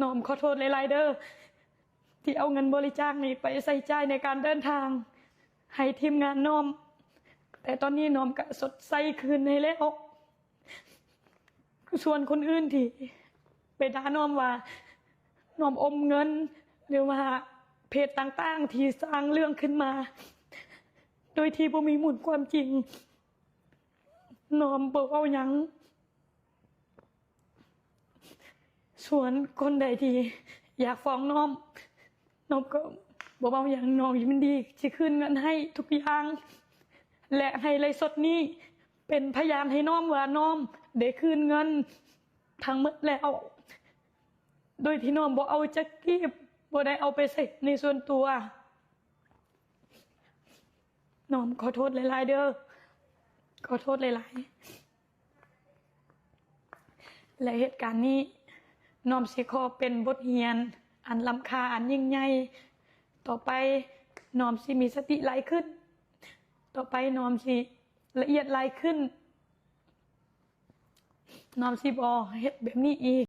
ນ້ອມຂໍໂທດຫຼາຍໆເດີ້ ທີ່ເອົາເງິນບໍລິຈາກນີ້ໄປໃຊ້ຈ່າຍໃນການເດີນທາງ ໃຫ້ທີມງານນ້ອມ, ແຕ່ຕອນນີ້ນ້ອມກະຊົດໃຊ້ຄືນໃຫ້ແລ້ວ. ສ່ວນຄົນອື່ນທີ່ໄປດ່ານ້ອມວ່ານ້ອມອົມເງິນ ຫຼືວ່າເພຈຕ່າງໆທີ່ສ້າງເລື່ອງຂຶ້ນມາ ໂດຍທີ່ບໍ່ມີມູນຄວາມຈິງ, ນ້ອມບໍ່ເວົ້າຫຍັງ. ສ່ວນຄົນໃດທີ່ຢາກຟ້ອງນ້ອມ, ນ້ອມກໍບໍ່ເວົ້າຫຍັງ, ນ້ອມຍິນດີຊິຄືນເງິນໃຫ້ທຸກຢ່າງ ແລະ ໃຫ້ໄລຟ໌ສົດນີ້ເປັນພະຍານໃຫ້ນ້ອມວ່ານ້ອມໄດ້ຄືນເງິນທັງໝົດແລ້ວ ໂດຍທີ່ນ້ອມບໍ່ເອົາຈັກກີບ, ບໍ່ໄດ້ເອົາໄປໃຊ້ໃນສ່ວນຕົວ. ນ້ອມຂໍໂທດຫຼາຍໆເດີ້, ຂໍໂທດຫຼາຍໆ. ແລະ ເຫດການນີ້ນ້ອມຊິຂໍເປັນບົດຮຽນອັນລ້ຳຄ່າ ອັນຍິ່ງໃຫຍ່. ຕໍ່ໄປນ້ອມຊິມີສະຕິຫຼາຍຂຶ້ນ, ຕໍ່ໄປນ້ອມຊິລະອຽດຫຼາຍຂຶ້ນ, ນ້ອມຊິບໍ່ເຮັດແບບນີ້ອີກ.